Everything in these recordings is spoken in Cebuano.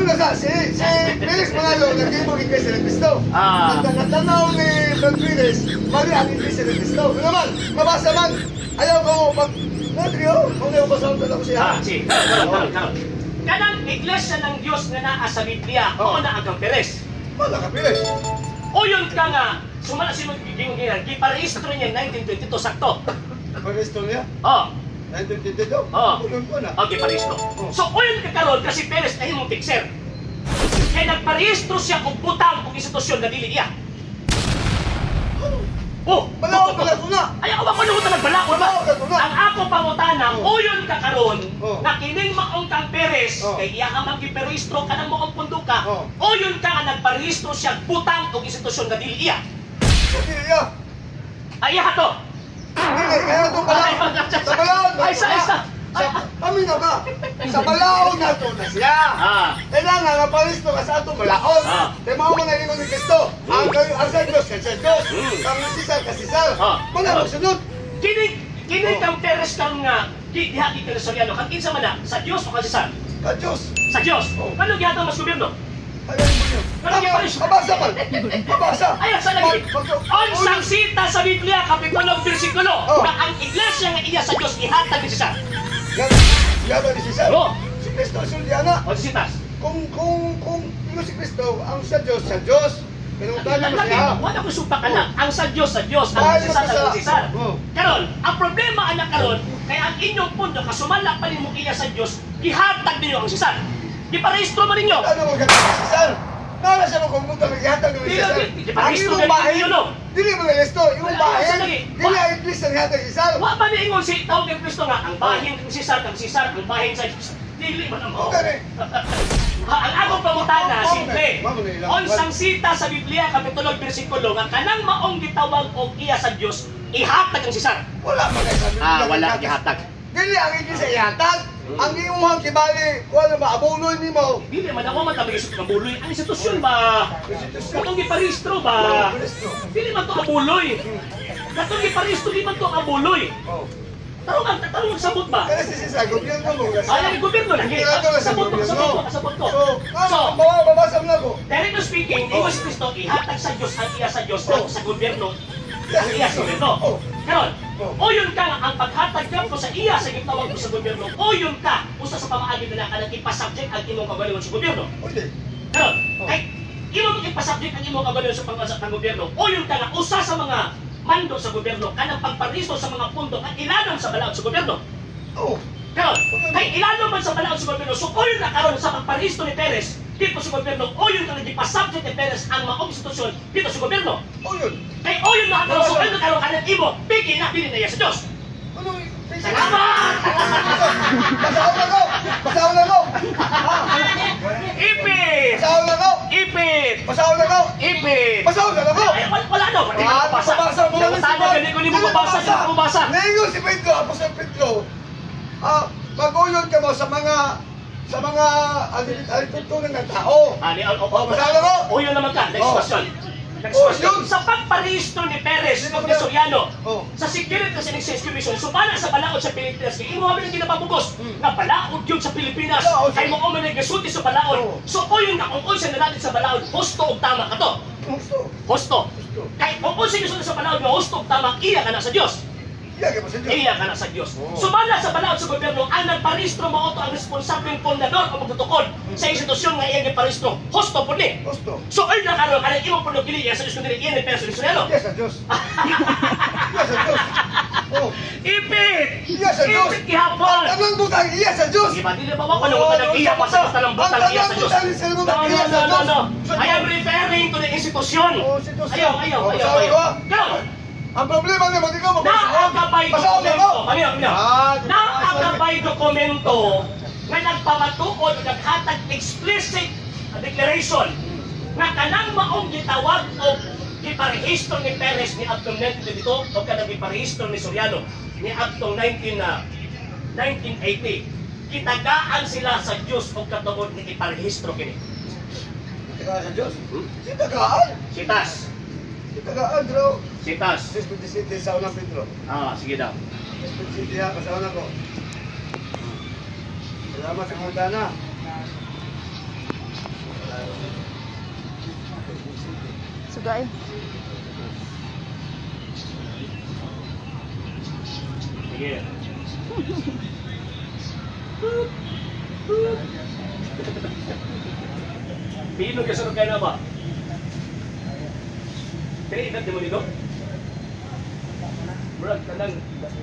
Kami na sa si Felix Manalo naghimong Iglesia ni Cristo. Natanaw ni Don Felix, mali ang Iglesia ni Cristo. Ano naman, mabasa man. Ayaw ko pag Nadrio, kung ayaw basahon ko ako siya. Ah, sige. Karon, karon, karon, karon. Kanang Iglesia ng Dios nga naa sa Biblia, mao na ang kang Perez. Wala ka, Felix. Uyon ka nga, sumala si Gingon Ginan, giparehistro niya 1922, sakto. Pag-resto niya, Oh, 1922. Oo. Ulan ko na. Okay, parehistro. So, uyon ka karon kasi Perez ay mong fixer. Kaya nagparehistro siya og butang og institusyon na dili iya. Oh, Balaod pala ko na. Ay, ako ko nung nagbalaod ba? Balaod ka na. Ang ako pangutana, uyon ka karon na kining maong kang Perez, kay iya ka magiparehistro ka ng maong pundo ka, uyon ka nga nagparehistro siya butang og institusyon na dili iya. Dili iya. Ay, iya to. Dili, kaya itong balaod. Sa balaod. Ay, isa. Sa, paminaw ka. Sa balaod na to na siya. Kailangan nga paristo ka sa atong balaod. Kaya mao man ang ingon ni Kristo. Ang ang sa Diyos kay sa Diyos. Ang Cesar kay Cesar. Wala magsunod. Kini kang Perez kang nga diha kay Soriano kang kinsa man na sa Dios o kang Cesar? Ka Diyos. Sa Dios. Oh. Ano gihatag mas gobyerno? Ano Mabasa man. Mabasa. Ay, sa lagi. Unsang sita sa Biblia kapitulo bersikulo na ang iglesia nga iya sa Dios ihatag ni Cesar. Ihatag ni Cesar. Oh. Si Kristo sulti ana. O sitas. Kung ingon si Kristo ang sa Dios sa Dios. Pinuntahan mo siya. Wala ko supa ka na. Ang sa Dios sa Dios, ang Cesar sa Cesar. Karon, ang problema ana karon kay ang inyong pundo kasumala pa nimo iya sa Dios, gihatag ninyo ang Cesar. Giparehistro man ninyo. Ano mo gatag si Cesar? Nara siya mo kung buta gihatag ni Cesar. Ang imong bahin. Dili mo rehistro, imong bahin. Dili ang iglesia gihatag si Cesar. Wa ba niingon si tawag kay Kristo nga ang bahin kang Cesar, kang Cesar, ang bahin sa Dios. Dili man ang mao. Ang akong pangutana, simple. Unsang sita sa Biblia, kapitulo, bersikulo, nga kanang maong gitawag og iya sa Dios, ihatag ang Cesar. Wala man kay sa Biblia. Wala gihatag. Dili ang iglesia ihatag. Ang imuhang kibali, kuan ba abunoy nimo? Dili man ako matabig sa abuloy. Ang institusyon ba? Katong giparehistro ba? Dili man to abuloy. Katong giparehistro di man to abuloy. Tarong ang tarong sabot ba? Kasi si Cesar, gobyerno mo. Ay, ang gobyerno lagi. Sabot ko, sabot ko, sabot ko. So, babasa mo na ko. Directly speaking, ingon si Kristo, ihatag sa Dios ang iya sa Dios, ang sa gobyerno, ang iya sa gobyerno. Karon, uyon ka nga ang paghatag ko sa iya sa gitawag ko sa gobyerno, uyon ka usa sa pamaagi na kanang ipasubject ang imong kagalingon sa gobyerno. Karon, kay imong ipasubject ang imong kagalingon sa pangbansa ng gobyerno, uyon ka nga usa sa mga mando sa gobyerno kanang pagparisto sa mga pundo at ilalom sa balaod sa gobyerno. Karon, kay ilalom man sa balaod sa gobyerno, so uyon na karon sa pagparisto ni Perez dito sa gobyerno, uyon ka nagipasubject ni Perez ang maong institusyon dito sa gobyerno. Uyon. Kay uyon na karon, so uyon na karon kanang imo, pigi na dili na iya sa Dios. Salamat! Basahon na ko! Basahon na ko! Ipit! Basahon na ko! Ipit! Basahon na ko! Ipit! Basahon na ko! Ay, wala na! Wala na mabasa! Mabasa mo na si Gani ko ni mo mabasa! Di mo mabasa! Ngayon si Pedro, Apostol Pedro, mag-uyon ka mo sa mga alituntunan ng tao. Basahon na ko! Uyon naman ka! Next question. Next question. Sa pagparehistro ni Perez o ni Soriano sa Securities and Exchange Commission, subala sa balaod sa Pilipinas, kay imo man ang ginapabugos nga balaod yun sa Pilipinas, kay mo man ang gasulti sa balaod. So uyon ka kung unsa nalalit sa balaod, husto og tama ka to. Husto. Kay kung unsa gisulti sa balaod nga husto og tama, iya ka na sa Dios. Iya ka na sa Dios. Sumala sa balaod sa gobyerno, ang nagparehistro mao to ang responsableng pundador o magtutukod sa institusyon nga iyang giparehistro. Husto po ni. Husto. So ay na karon kanang imong puno dili iya sa Dios kundi iya ni Perez Soriano. Iya sa Dios. Iya sa Dios. Ipit. Iya sa Dios. Ipit gihapon. Ang tanang butang iya sa Dios. Di ba dili ba ko nang nag iya pa sa tanang butang iya sa Dios. No, no, no, no, no. I am referring to the institusyon. Ayaw, ayaw, ayaw, ayaw. Karon, ang problema niya, hindi ka mabasa. Naakabay dokumento. Naakabay dokumento nga nagpamatuod o naghatag explicit declaration nga kanang maong gitawag o giparehistro ni Perez ni Adtong 1922 o kanang giparehistro ni Soriano ni Adtong 1980. Kitagaan sila sa Diyos o katungod ni iparehistro kini. Kitagaan sa Diyos? Kitagaan? Sitas. Kitagaan, bro. Sitas. 6:27 sa unang Pedro. Sige daw. 6:27 ha, kasama ko. Salamat sa pangutana. Duga eh. Sige. Pino ka sa kay na ba? Pili edad mo nito? Murag kanang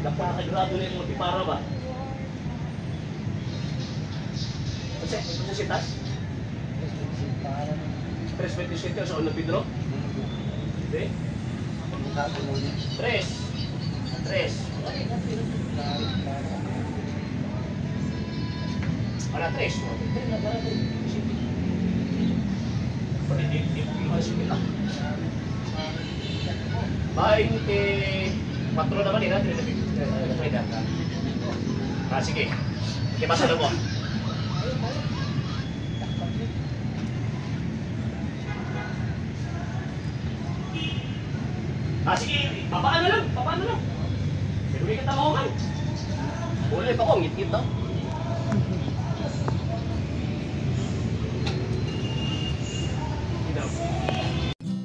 dapat nakagrado na yung tipara ba? Kasi, kasi si Tas? 3.27 sa unang Pedro? Hindi? Tres. Tres. Wala, tres. 24 naman eh, na? Ah, sige. Okay, basa na mo. Ah, sige, babaan na lang, babaan na lang. Pero may katawagan. Uli pa ko, ngit-ngit daw.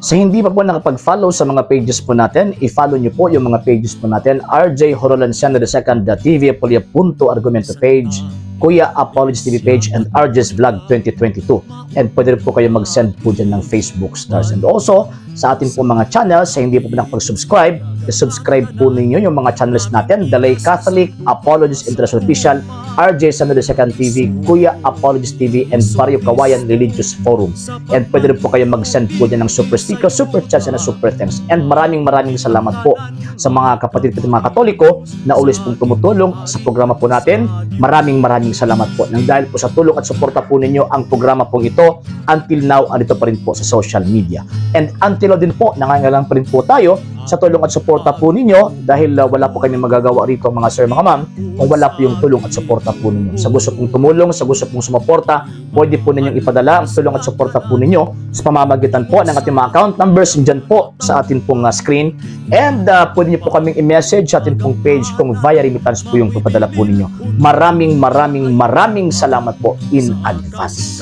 Sa hindi pa po nakapag-follow sa mga pages po natin, i-follow nyo po yung mga pages po natin. RJ Horolanciano II, TV Apolia Punto Argumento page, Kuya Apologies TV page, and RJ's Vlog 2022. And pwede rin po kayo mag-send po dyan ng Facebook stars. And also, sa atin po mga channels, sa hindi po nakapag-subscribe, i-subscribe po ninyo yung mga channels natin. Dalay Catholic, Apologies International Official, RJ Samuel II TV, Kuya Apologies TV, and Barrio Kawayan Religious Forum. And pwede rin po kayo mag-send po dyan ng super sticker, super chats, and super thanks. And maraming maraming salamat po sa mga kapatid po mga Katoliko na always pong tumutulong sa programa po natin. Maraming maraming salamat po. Nang dahil po sa tulong at suporta po ninyo ang programa pong ito, until now, andito pa rin po sa social media. And until now din po, nangangailangan pa rin po tayo sa tulong at suporta po ninyo dahil wala po kami magagawa rito, mga sir, mga ma'am, kung wala po yung tulong at suporta po ninyo. Sa gusto pong tumulong, sa gusto pong sumuporta, pwede po ninyong ipadala ang tulong at suporta po ninyo sa pamamagitan po ng ating mga account numbers dyan po sa atin pong screen. And pwede niyo po kaming i-message sa atin pong page kung via remittance po yung papadala po ninyo. Maraming maraming maraming salamat po in advance.